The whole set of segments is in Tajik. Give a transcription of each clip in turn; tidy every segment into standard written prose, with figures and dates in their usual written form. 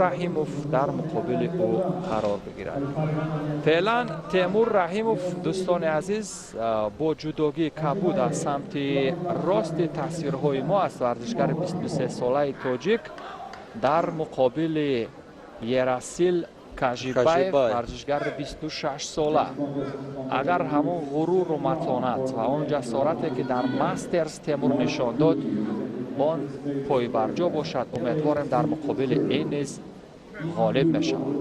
Раҳимов дар муқобили ӯ қарор бигирад. Феълан Темур Раҳимов, дӯстони азиз, бо ҷудогии кабуд аз самти рости тасвирҳои мо аст. Варзишгари 23-солаи тоҷик дар муқобили Ерасил Кажибаев, варзишгари 26-сола. Агар ҳамон ғуруру матонат ва он ҷасорате, ки дар Мастерс Темур нишон дод, он пойбарҷо бошад, умедворем, дар муқобили ин низ ғолиб мешавад.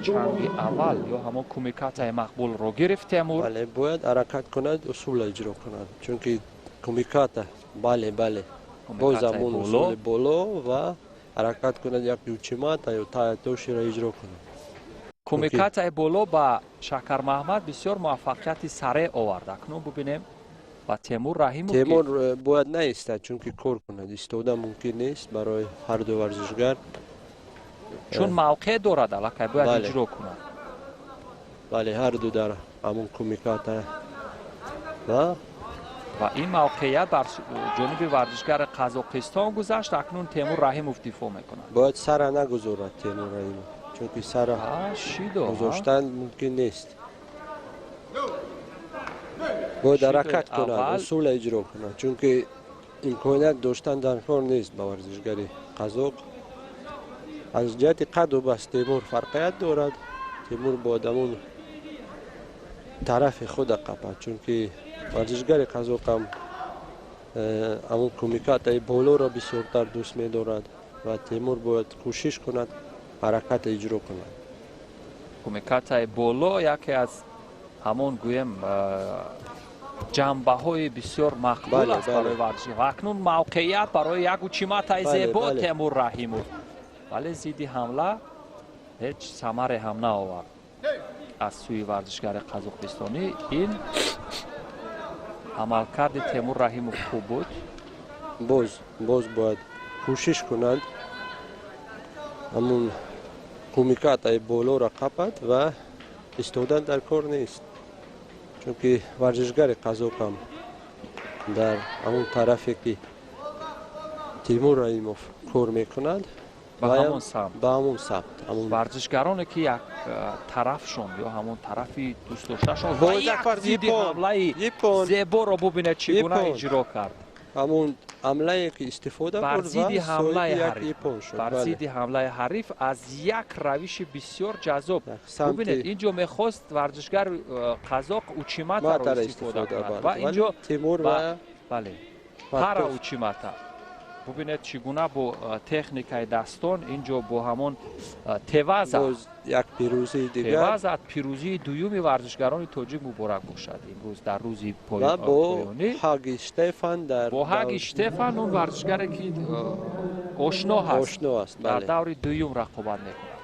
Чанги аввал ё ҳамон кумикатаи мақбулро гирифт Темур. Бале, бояд ҳаракат кунад, усула иҷро кунад, чунки кумиката, бале, боз ҳамон усули боло ва ҳаракат кунад, як учимата ё таятоширо иҷро кунад. Кумикатаи боло ба Шакармаҳмад бисёр муваффақияти сареъ овард. Акнун бубинем ва Темур Раҳимов. Темур бояд наистад, чунки кор кунад. Истода мумкин нест барои ҳарду варзишгар. Чун мавқеъ дорад, аллакай бояд иҷро кунад. Бале, ҳарду дар ҳамон кумиката ва Ва ин мавқеият бар ҷониби варзишгари Қазоқистон гузашт. Акнун Темур Раҳимов дифоъ мекунад. Бояд сара нагузорад Темур Раҳимов, чунки сара гузоштан мумкин нест. Бояд ҳаракат кунад, усула иҷро кунад, чунки имконият доштан дар кор нест ба варзишгари қазоқ. Аз ҷиҳати қаду бас Темур фарқият дорад. Темур бояд ҳамон тарафи худа қапад, чунки варзишгари қазоқам ҳамон кумикатаи болоро бисёртар дӯст медорад ва Темур бояд кӯшиш кунад, ҳараката иҷро кунад. Кумикатаи боло яке аз ҳамон, гӯем, ҷанбаҳои бисёр мақбул аст барои варзиш. Ва акнун мавқеият барои як учиматаи зебо Темур Раҳимов, вале зидди ҳамла ҳеҷ самаре ҳам наовард аз сӯи варзишгари қазоқистонӣ. Ин амалкарди Темур Раҳимов хуб буд. Боз бояд кӯшиш кунад, ҳамун кумикатаи болоро қапад ва истодан дар кор нест, чунки варзишгари қазоқам дар ҳамон тарафе, ки Тимур Раҳимов кор мекунад, ба ҳамон самт. Ба ҳамон самт. Варзишгароне, ки як тарафшон ё ҳамон тарафи дӯстдошташон ва як зидди ҳамлаи зеборо бубинед, чӣ гуна иҷро кард. Ҳамон ҳамлае, ки истифода бар зидди ҳамлаи ҳариф, бар зидди ҳамлаи ҳариф аз як равиши бисёр ҷаззоб. Бубинед, инҷо мехост варзишгар қазоқ учиматаро истифода кунад ва инҷо Тимур бале, пара учимата. Бубинед, чӣ гуна бо техникаи дастон инҷо бо ҳамон теваза. Як пирӯзии дигар. Теваза. Пирӯзии дуюми варзишгарони тоҷик муборак бошад имрӯз дар рӯзи бо Ҳаги Штефан дар Бо Ҳаги Штефан, он варзишгаре, ки ошно ҳаст. Ошно аст. Дар даври дуюм рақобат мекунад.